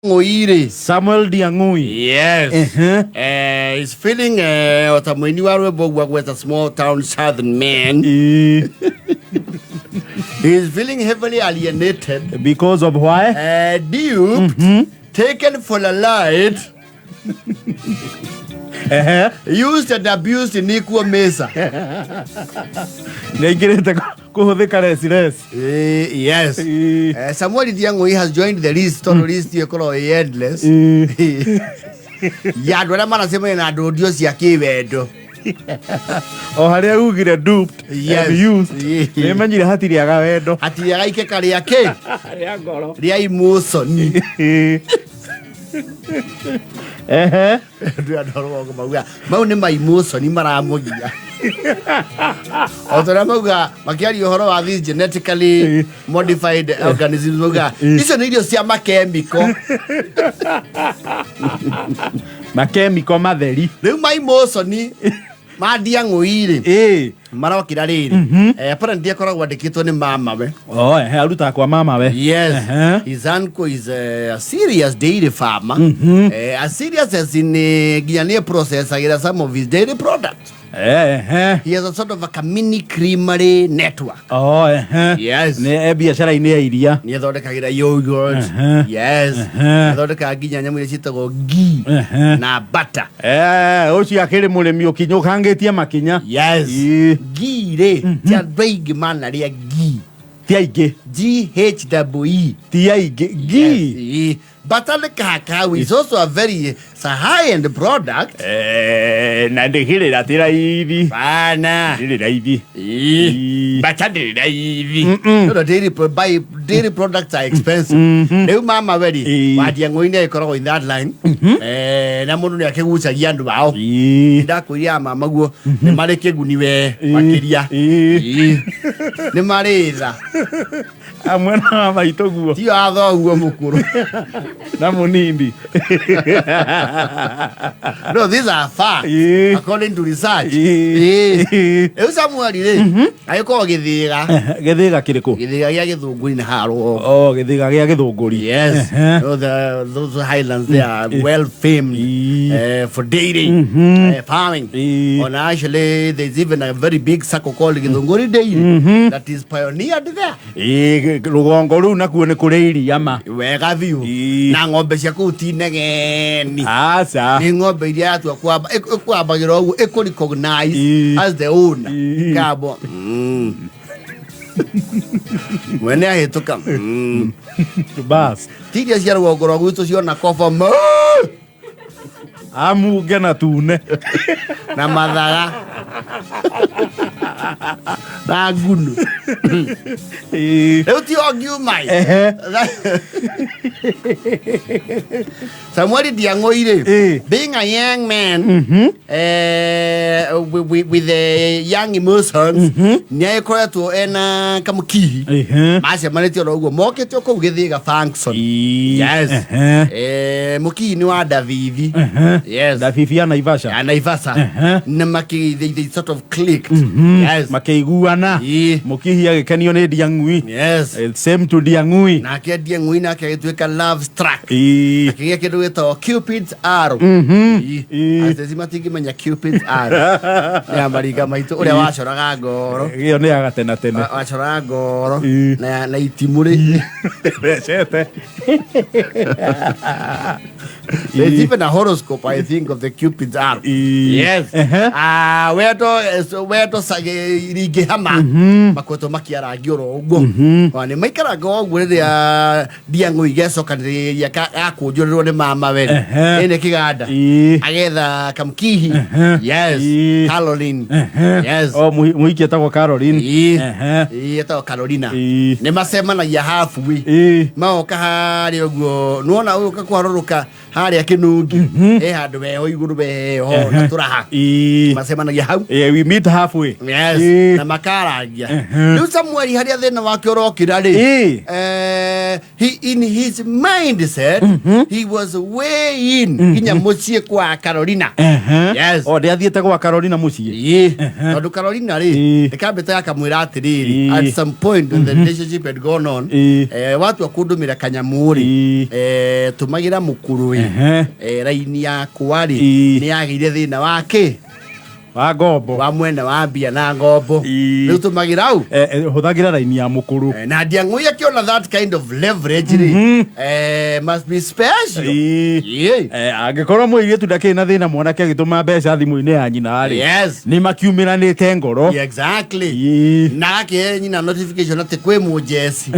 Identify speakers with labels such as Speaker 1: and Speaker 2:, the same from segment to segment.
Speaker 1: Ng'ũi-rĩ.
Speaker 2: Samuel Ndiang'ui.
Speaker 1: Yes.
Speaker 2: Ehe.
Speaker 1: Is feeling ota mũini wa rwĩmbo ũguo agweta small town southern man.
Speaker 2: Ĩĩ.
Speaker 1: He is feeling heavily alienated.
Speaker 2: Because of why?
Speaker 1: Duped, taken for a light,
Speaker 2: Ehe.
Speaker 1: used and abused in equal measure.
Speaker 2: Nĩ aingĩrĩte kũhũthĩka reci reci.
Speaker 1: Yes.
Speaker 2: Ĩĩ.
Speaker 1: Samuel Ndiang'ui has joined the list tondũ list ĩyo ĩkoragwo ĩ endless.
Speaker 2: Ĩĩ.
Speaker 1: Ya andũ arĩa maracemania na ndũndio cia kĩwendo.
Speaker 2: O harĩa ugire duped
Speaker 1: Yes.
Speaker 2: and used.
Speaker 1: Ĩĩ.
Speaker 2: Nĩ menyire hatirĩ aga wendo.
Speaker 1: Hatirĩ agaikeka rĩa kĩ?
Speaker 2: Rĩa ngoro.
Speaker 1: Rĩa emotion.
Speaker 2: Ĩĩ. Ehe.
Speaker 1: Andũ andũ a rũgongo mauga mau nĩ ma emotion maramũgia. O ta ũrĩa mauga makĩaria ũhoro wa these genetically modified organisms mauga icio nĩ irio cia makemiko.
Speaker 2: Makemiko matheri.
Speaker 1: Rĩu ma emotion ma Ndiang'ui rĩ
Speaker 2: Ĩĩ.
Speaker 1: marokĩra rĩrĩ apparently akoragwo andĩkĩtwo nĩ mamawe.
Speaker 2: Oh, ehe, arutaga kwa mama we.
Speaker 1: Yes.
Speaker 2: Ehe.
Speaker 1: His uncle is a serious dairy farmer. As serious as in nginya nĩ processagĩra some of his dairy products.
Speaker 2: Ehe.
Speaker 1: He has a sort of a mini creamery network.
Speaker 2: Oh, ehe.
Speaker 1: Yes.
Speaker 2: Nĩ e biacara-inĩ ya iria.
Speaker 1: Nĩ athondekagĩra yogurt.
Speaker 2: Ehe.
Speaker 1: Yes.
Speaker 2: Ehe.
Speaker 1: Athondekaga nginya nyamũ iria ciĩtagwo ghee
Speaker 2: Ehe.
Speaker 1: na butter.
Speaker 2: Eh, ũcio akĩrĩ mũrĩmi ũkinyũkangĩtie makinya.
Speaker 1: Yes.
Speaker 2: Ĩĩ.
Speaker 1: Ghee rĩ, ti andũ aingĩ manarĩa ghee.
Speaker 2: Ti aingĩ.
Speaker 1: G H E E.
Speaker 2: Ti aingĩ. Ghee.
Speaker 1: Yes. Butter nĩ kahakau is also a very it's a high end product.
Speaker 2: Eh, na ndĩkĩrĩ ti raithi.
Speaker 1: Bana.
Speaker 2: Ndĩrĩ raithi.
Speaker 1: Ĩĩ. Butter ndĩrĩ raithi. No, no, dairy, buy, dairy products are expensive. Rĩu mama weri
Speaker 2: Ĩĩ.
Speaker 1: wandia ng'ũi ĩkoragwo in that line. Na mũndũ nĩ akĩgucagia andũ ao.
Speaker 2: Ĩĩ.
Speaker 1: Ndakwĩria mama guo nĩ marĩ kĩguni we
Speaker 2: Ĩĩ.
Speaker 1: makĩria.
Speaker 2: Ĩĩ.
Speaker 1: Ĩĩ. Nĩ marĩ tha.
Speaker 2: Amwe na maitũ guo.
Speaker 1: Tio a thoguo mũkũrũ.
Speaker 2: Na mũnini.
Speaker 1: No, these are facts.
Speaker 2: Ĩĩ.
Speaker 1: According to research.
Speaker 2: Ĩĩ.
Speaker 1: Ĩĩ. Rĩu Samuel rĩ, agĩkorwo gĩthĩga.
Speaker 2: Gĩthĩga kĩrĩkũ?
Speaker 1: Gĩthĩga gĩa Gĩthũngũri na haha rũgongo.
Speaker 2: Oh, gĩthĩga gĩa Gĩthũngũri.
Speaker 1: Yes.
Speaker 2: Ehe.
Speaker 1: No, those highlands they are well famed for dairy farming.
Speaker 2: Ĩĩ.
Speaker 1: And actually, there's even a very big circle called Githunguri Dairy that is pioneered there.
Speaker 2: Ĩĩ, rũgongo rũu nakuo nĩ kũrĩ iria ma.
Speaker 1: Wega biũ.
Speaker 2: Ĩĩ.
Speaker 1: Na ng'ombe cia kũu ti negeni.
Speaker 2: Aca.
Speaker 1: Nĩ ng'ombe iria yatua kwamba ĩkwambagĩra ũguo ĩkũ recognize
Speaker 2: Ĩĩ.
Speaker 1: as the owner.
Speaker 2: Ĩĩ.
Speaker 1: Kambwo. Mwene ahĩtũka.
Speaker 2: Bas.
Speaker 1: Ti iria cia rũgongo rwa gwitũ ciona koba ma
Speaker 2: Amunge na tune.
Speaker 1: Na mathaga na ngunu.
Speaker 2: Ĩĩ.
Speaker 1: Rĩu ti o ngiumai.
Speaker 2: Ehe.
Speaker 1: Samuel Ndiang'ui rĩ,
Speaker 2: Ĩĩ.
Speaker 1: being a young man with the young emotions, nĩ agĩkoretwo ena kamũkihi.
Speaker 2: Ehe.
Speaker 1: Macemanĩtie oro ũguo mokĩte o kũu gĩthĩga function.
Speaker 2: Ĩĩ.
Speaker 1: Yes.
Speaker 2: Ehe.
Speaker 1: Mũkihi nĩ wa Davithi.
Speaker 2: Ehe.
Speaker 1: Yes.
Speaker 2: Davithi ya Naivasha.
Speaker 1: Ya Naivasha.
Speaker 2: Ehe.
Speaker 1: Na maki they sort of clicked. Yes.
Speaker 2: Makĩiguana.
Speaker 1: Ĩĩ.
Speaker 2: Mũkihi agĩkenio nĩ Ndiang'ui.
Speaker 1: Yes.
Speaker 2: Same to Ndiang'ui.
Speaker 1: Nake Ndiang'ui nake agĩtuĩka love struck.
Speaker 2: Ĩĩ.
Speaker 1: Akĩgĩa kĩndũ gĩtagwo Cupid's arrow. Ĩĩ.
Speaker 2: Ĩĩ.
Speaker 1: Ateti matingĩmenya Cupid's arrow. Nĩ ya maringa maitũ ũrĩa wacoraga ngoro.
Speaker 2: Ĩyo nĩ ya gatene tene.
Speaker 1: Wacoraga ngoro
Speaker 2: Ĩĩ.
Speaker 1: na itimũ rĩ.
Speaker 2: Recete.
Speaker 1: There's even a horoscope, I think, of the Cupid's arrow.
Speaker 2: Ĩĩ.
Speaker 1: Yes.
Speaker 2: Ehe.
Speaker 1: Ah, wendo wendo ringĩhama makoretwo makĩarangia oro ũguo. Ona nĩ maikaranga ũguo rĩrĩa Ndiang'ui gecokanĩrĩria gakũnjũrĩrwo nĩ mama we.
Speaker 2: Ehe.
Speaker 1: Ĩnĩ kĩganda.
Speaker 2: Ĩĩ.
Speaker 1: Agetha kamkihi.
Speaker 2: Ehe.
Speaker 1: Yes.
Speaker 2: Ĩĩ.
Speaker 1: Caroline.
Speaker 2: Ehe.
Speaker 1: Yes.
Speaker 2: Oh, mũhiki etagwo Caroline.
Speaker 1: Ĩĩ.
Speaker 2: Ehe.
Speaker 1: Ĩĩ, etagwo Carolina.
Speaker 2: Ĩĩ.
Speaker 1: Nĩ macemanagia halfway.
Speaker 2: Ĩĩ.
Speaker 1: Magoka harĩa ũguo nĩwona ũyũ kakwarũrũka. Harĩa Kĩnungi he handũ weho igũrũ, weho na tũraha. Macemanagia hau.
Speaker 2: Yeah, we meet halfway.
Speaker 1: Yes, na makarangia. Rĩu Samuel harĩa thĩna wake ũrokĩra rĩ, he, in his mindset, he was way in nginya mũciĩ kwa Carolina. Yes.
Speaker 2: O ndĩathiĩte gwa Carolina mũciĩ.
Speaker 1: Ĩĩ, tondũ Carolina rĩ, ndĩkambĩte akamwĩra atĩrĩrĩ, at some point when the relationship had gone on, watua kũndũmĩra kanyamũ rĩ, tũmagĩra mũkũrũ ĩ, raini yakwa rĩ, nĩ yagĩire thĩna wa kĩ?
Speaker 2: Wa ngombo.
Speaker 1: Wa mwena wa mbia na ngombo. Rĩu tũmagĩra au.
Speaker 2: Hũthagĩra raini ya mũkũrũ.
Speaker 1: Na Ndiang'ũi akĩona that kind of leverage rĩ, must be special. Ĩĩ.
Speaker 2: Angĩkorwo mũirĩtu ndakĩrĩ na thĩna mwanake agĩtũma mbeca thimũ-inĩ ya nyina rĩ, nĩ makiumĩranĩte ngoro.
Speaker 1: Yeah, exactly. Na akĩhe nyina notification atĩ kwĩ mũjeci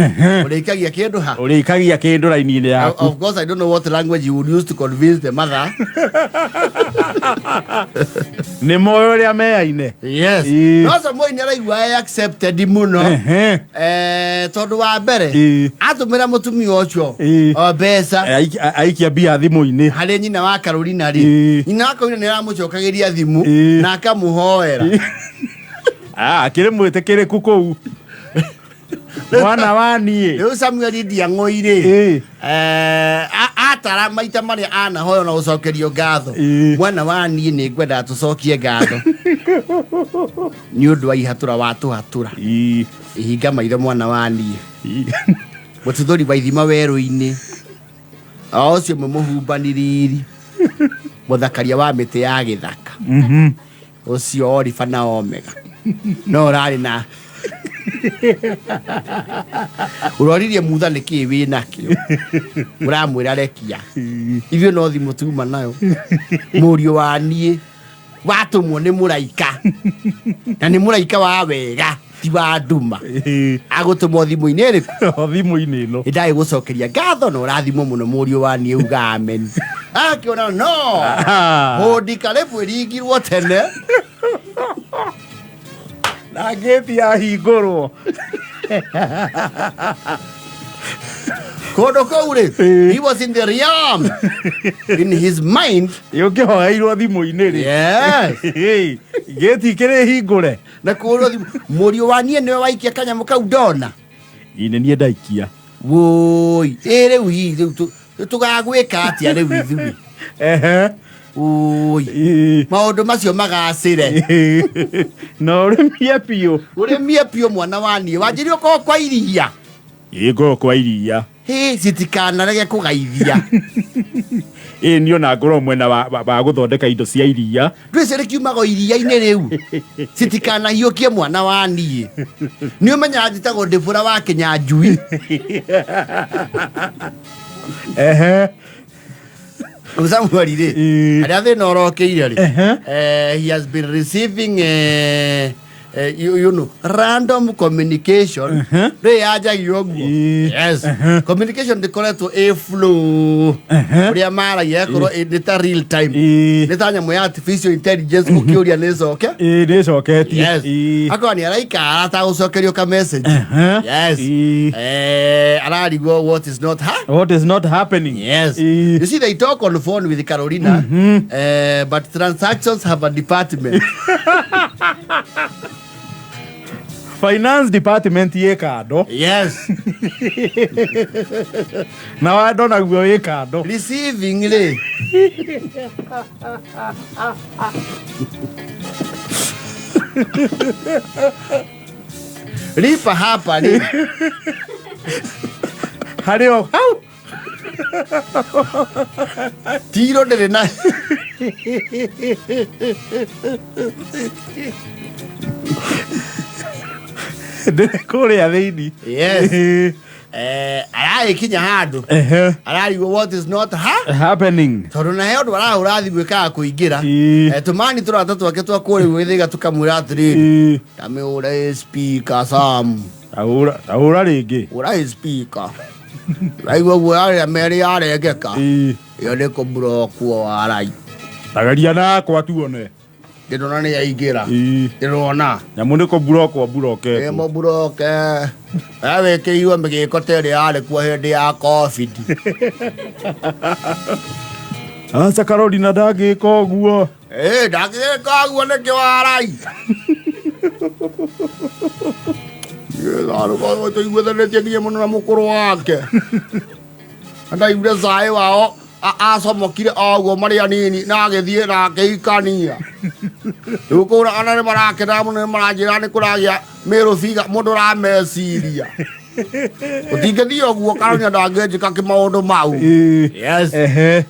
Speaker 1: ũrĩikagia kĩndũ ha.
Speaker 2: Ũrĩikagia kĩndũ raini-inĩ yaku.
Speaker 1: Of course, I don't know what language you would use to convince the mother.
Speaker 2: Nĩ moĩ ũrĩa meaine.
Speaker 1: Yes. No Samuel nĩ araigua e accepted mũno. Tondũ wa mbere, atũmĩra mũtumia ũcio o mbeca.
Speaker 2: Aikia mbia thimũ-inĩ
Speaker 1: harĩ nyina wa Carolina rĩ, nyina wa Carolina nĩ aramũcokagĩria thimũ na akamũhoera.
Speaker 2: Ah, akĩrĩ mwĩtĩkĩrĩku kũu mwana wa niĩ.
Speaker 1: Rĩu Samuel Ndiang'ũi rĩ, atara maita marĩa anahoywo na gũcokerio ngatho. Mwana wa niĩ, nĩ ngwendaga tũcokie ngatho nĩ ũndũ wa ihatũra watũhatũra. Ihinga maitho, mwana wa niĩ. Mũtuthũri wa ithima werũ-inĩ, o ũcio mũmũhumbani riri, mũthakaria wa mĩtĩ ya gĩthaka, ũcio Oliva na Omega, no ũrarĩ na ũroririe mutha nĩ kĩĩ wĩ nakĩo ũramwĩra rekia ithuĩ no thimũ tuma nayo. Mũriũ wa niĩ, watũmwo nĩ mũraika, na nĩ mũraika wa wega, ti wa nduma. Agũtũmwo thimũ-inĩ ĩrĩkũ?
Speaker 2: O thimũ-inĩ ĩno.
Speaker 1: Ndagĩgũcokeria ngatho na ũrathimwo mũno, mũriũ wa niĩ, uga amen. Akĩona no hũndi karĩbu ĩringirwo tene.
Speaker 2: Na ngĩti yahingũrwo.
Speaker 1: Kũndũ kũu rĩ, he was in the realm in his mind.
Speaker 2: Ũkĩhoeirwo thimũ-inĩ rĩ, ngĩti kĩrĩ hingũre.
Speaker 1: Na kũhũrwo thimũ, mũriũ wa niĩ, nĩwe waikia kanyamũ kau ndona.
Speaker 2: Ĩ, nĩ niĩ ndaikia.
Speaker 1: Wũi, ĩ rĩu hihi rĩu tũgagwĩka atĩa rĩu ithuĩ? Ũi, maũndũ macio magacĩre.
Speaker 2: Na ũrĩmie biũ.
Speaker 1: Ũrĩmie biũ, mwana wa niĩ, wanjĩrie ũkorwo kwa iria.
Speaker 2: Ĩ, ngorwo kwa iria.
Speaker 1: Hĩ, citikanarege kũgaithia.
Speaker 2: Ĩ, niĩ ona ngorwo mwena wa gũthondeka indo cia iria.
Speaker 1: Ndwĩci rĩkiumaga o iria-inĩ rĩu, citikanahiũkie, mwana wa niĩ. Nĩ ũmenyaga njĩtagwo Ndĩbũra wa Kĩnyanjui. Rĩu Samuel rĩ, harĩa thĩna ũrokĩire rĩ, he has been receiving random communication rĩ, yanjagia ũguo. Yes, communication ndĩkoretwo ĩ flow ũrĩa maragia, ĩkorwo nĩ ta real time, nĩ ta nyamũ ya artificial intelligence, ũkĩũria nĩ coke.
Speaker 2: Ĩ, nĩ ĩcoketie.
Speaker 1: Yes. Akorwo nĩ araikara atagũcokerio ka message. Yes. Ararigwo what is not ha
Speaker 2: What is not happening.
Speaker 1: Yes. You see, they talk on the phone with Carolina, but transactions have a department.
Speaker 2: Finance department ĩ kando.
Speaker 1: Yes.
Speaker 2: Na wando naguo wĩ kando.
Speaker 1: Receiving rĩ. Lipa hapa rĩ.
Speaker 2: Harĩ o hau.
Speaker 1: Tiro ndĩrĩ na
Speaker 2: Ndĩrĩ kũrĩa thĩinĩ.
Speaker 1: Yes. Aragĩkinya handũ ararigwo what is not ha
Speaker 2: happening.
Speaker 1: Tondũ na he ũndũ arahũra thimũ ĩkaga kũingĩra. Tũmani tũrata twake twa kũrĩa gwĩthĩga tũkamwĩra atĩrĩrĩ, tamĩhũre speaker, Sam.
Speaker 2: Tahũra tahũra rĩngĩ.
Speaker 1: Hũra speaker, raigua guo yarĩa merĩ yarengeka. Ĩyo nĩ kũmburokwo warai.
Speaker 2: Tageria nakwa tuone.
Speaker 1: Ndĩrona nĩ yaingĩra.
Speaker 2: Ĩĩ.
Speaker 1: Ndĩrona.
Speaker 2: Nyamũ nĩ kũmburokwo mburoketwo.
Speaker 1: Ĩ mũmburoke. Wĩkĩirwo mĩgĩko ta ĩrĩa yarĩ kuo hĩndĩ ya Covid.
Speaker 2: Aca Carolina ndangĩka ũguo.
Speaker 1: Ĩ ndangĩka ũguo nĩkĩ warai. Tũiguithanĩtie nginya mũno na mũkũrũ wake. Ndaiguire caĩ wao acomokire o ũguo marĩ anini na agĩthiĩ na akĩhikania. Rĩu kũra ona nĩ marakena mũno nĩ maranjĩra nĩ kũragĩa mĩrũbiga mũndũ ũrameciria. Ũtingĩthiĩ ũguo Carolina ndangĩnjĩka kĩmaũndũ mau.
Speaker 2: Ĩĩ.
Speaker 1: Yes.
Speaker 2: Ehe.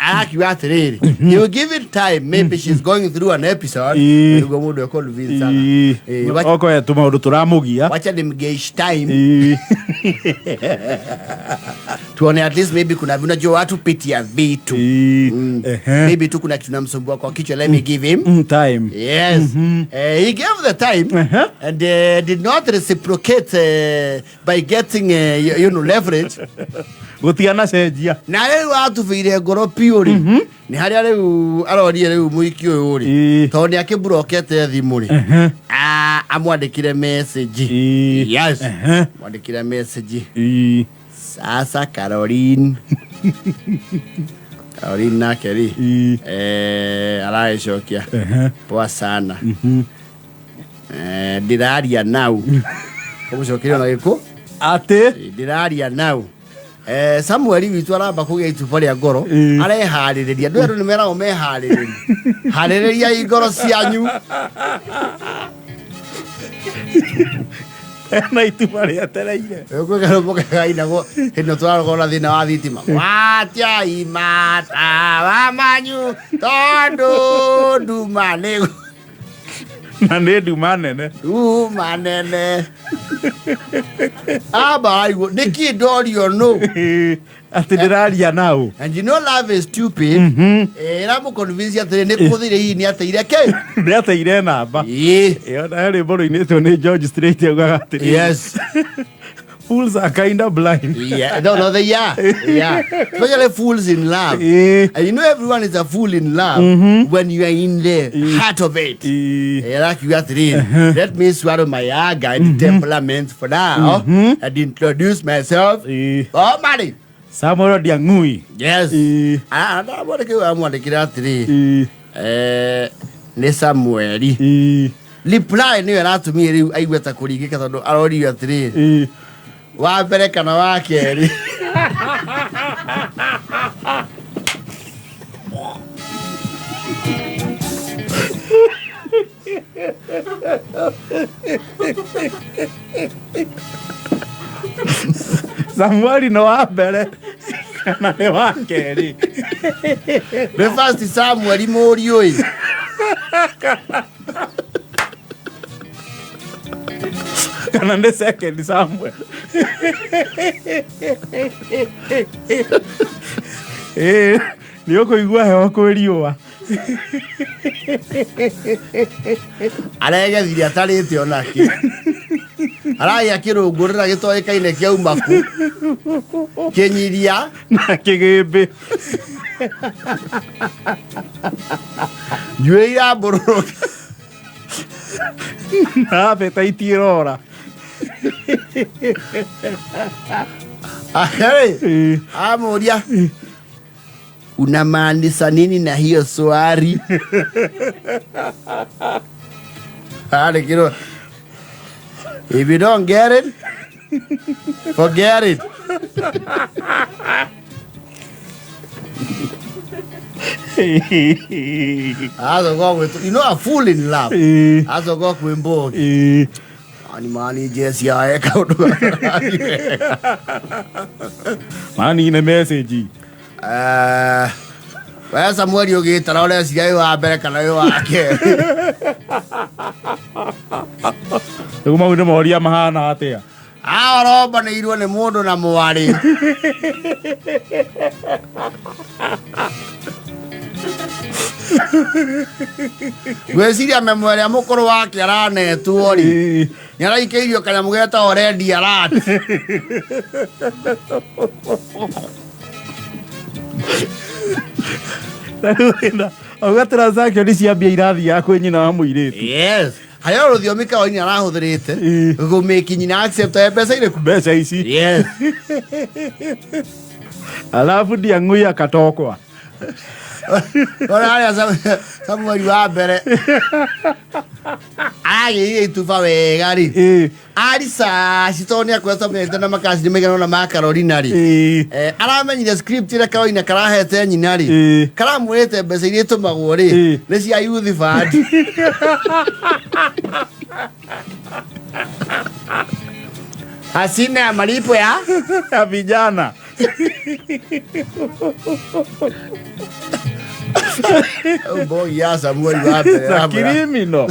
Speaker 1: Arakiuga atĩrĩrĩ, he will give it time, maybe she's going through an episode. Nĩguo mũndũ econvince sana.
Speaker 2: Okorwo tũmaũndũ tũramũgia.
Speaker 1: Wacha nimgeish time. Tuone at least maybe kuna unajua watu pitia vitu.
Speaker 2: Ehe.
Speaker 1: Maybe tu kuna kitu namsumbua kwa kichwa, let me give him.
Speaker 2: Time.
Speaker 1: Yes. He gave the time and did not reciprocate by getting leverage.
Speaker 2: Gũtigana cenjia.
Speaker 1: Na rĩu atubĩire ngoro piũ rĩ, nĩ harĩa rĩu arorie rĩu mũiki ũyũ rĩ, tondũ nĩ akĩmburokete thimũ rĩ, amwandĩkire message. Yes. Mwandĩkire message. Sasa Caroline. Caroline nake rĩ, aragĩcokia poa sana. Ndĩraria nau. Ũmũcokeria ona gĩkũ?
Speaker 2: Atĩ?
Speaker 1: Ndĩraria nau. Samuel witũ aramba kũgĩa ituba rĩa ngoro, areharĩrĩria. Andũ andũ nĩ meragwo meharĩrĩrie. Harĩrĩriai ngoro cianyu.
Speaker 2: Ena ituba rĩetereire.
Speaker 1: Kwĩ karũmbo kainagwo hĩndĩ ĩno tũrarogwo na thĩna wa thitima. Watiai matawa manyu tondũ nduma nĩ
Speaker 2: Na nĩ nduma nene.
Speaker 1: Nduma nene. Amba aigua nĩkĩ ndorio nũ?
Speaker 2: Atĩ ndĩraria nau.
Speaker 1: And you know love is stupid. Ĩramũconvince atĩrĩ nĩ kũthire hihi nĩ ateire kĩ?
Speaker 2: Nĩ ateire namba.
Speaker 1: Ĩĩ.
Speaker 2: Ĩyo nayo rwĩmbo rũinĩtwo nĩ George Strait augaga atĩrĩ.
Speaker 1: Yes.
Speaker 2: Fools are kind of blind.
Speaker 1: Yeah, no, no, they are. Yeah. Especially fools in love. And you know everyone is a fool in love when you are in the heart of it. Like you are three. Let me swallow my anger and temperament for now and introduce myself. Oh, money.
Speaker 2: Samuel Ndiang'ui.
Speaker 1: Yes. Ndamwandĩkĩra atĩrĩ. Nĩ Samueli. Reply nĩyo ĩratũmire rĩu aigue ta kũringĩka tondũ arorio atĩrĩrĩ. Wa mbere kana wa kerĩ?
Speaker 2: Samueli nĩ wa mbere kana nĩ wa kerĩ?
Speaker 1: Nĩ first Samueli mũriũ ĩ.
Speaker 2: Kana nĩ second Samuel? Nĩ ũkũigua heho kwĩ riũa.
Speaker 1: Aregethire atarĩte onake. Aragĩa kĩrũngũrĩra gĩtoĩkaine kĩauma kũ. Kĩnyiria.
Speaker 2: Na kĩgĩmbĩ.
Speaker 1: Njuĩrĩ irambũrũrũka.
Speaker 2: Na appetite ĩrora.
Speaker 1: Aherĩ. Amũria. Unamaanisha nini na hiyo swali? Arĩkĩrwo. If you don't get it, forget it. Azoka gwĩtwo, you know a fool in love. Azoka kwĩ Mbogi. Mani mani Jesse ae kaũndũ gatarathiĩ wega.
Speaker 2: Manine message.
Speaker 1: We Samuel ũgĩtara ũreciria wĩ wa mbere kana wĩ wa kerĩ?
Speaker 2: Rĩu mau nĩ moria mahana atĩa?
Speaker 1: Arombanĩirwo nĩ mũndũ na mwarĩ. Ngwĩciria memo ĩrĩa mũkũrũ wake aranetwo rĩ, nĩ araikĩirio kanyamũ getagwo red alert.
Speaker 2: Na rĩu wĩna Auga transaction cia mbia irathiaga kwĩ nyina wa mũirĩtu.
Speaker 1: Yes, harĩa rũthiomi Carolina arahũthĩrĩte gũmĩki nyina accept mbeca irĩkũ?
Speaker 2: Mbeca ici.
Speaker 1: Yes.
Speaker 2: Alafu ndiang'ui akatokwa.
Speaker 1: Ona harĩa Samueli wa mbere aragĩrire ituba wega rĩ, aricaci tondũ nĩ akwĩra Samueli na makaci nĩ maigana ũna ma Carolina rĩ. Aramenyire script ĩrĩa Carolina karahete nyina rĩ, karamwĩrĩte mbeca iria itũmagwo rĩ nĩ cia youth fund. Hasina ya malipo ya
Speaker 2: ya vijana.
Speaker 1: Mbogi ya Samueli wa mbere
Speaker 2: na
Speaker 1: aramwĩra-
Speaker 2: kirimino.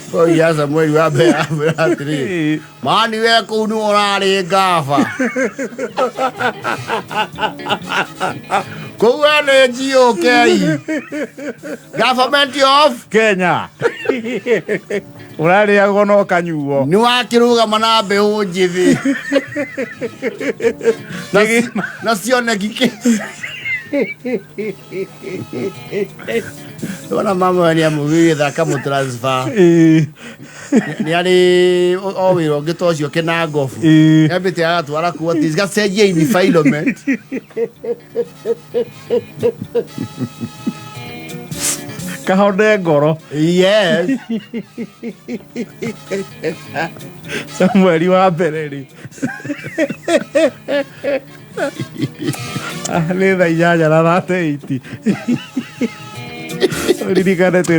Speaker 1: Mbogi ya Samueli wa mbere aramwĩra atĩrĩ, mani we kũu nĩwe ũrarĩ ngaba kũu, we nĩ GOK, Government of
Speaker 2: Kenya, ũrarĩagwo no kanyuo.
Speaker 1: Nĩ wakĩrũgama na mbeũ njĩthĩ na na cioneki kĩ ona mama we nĩ amũgĩgĩthaka mũtransfer. Nĩ arĩ o wĩra ũngĩ ta ũcio kĩnangobu. Nĩambĩte agatwara kuo atĩ gacenjia environment.
Speaker 2: Kahonde ngoro.
Speaker 1: Yes.
Speaker 2: Samueli wa mbere rĩ. Ah, nĩ thaa 8:38. Ririkane twĩ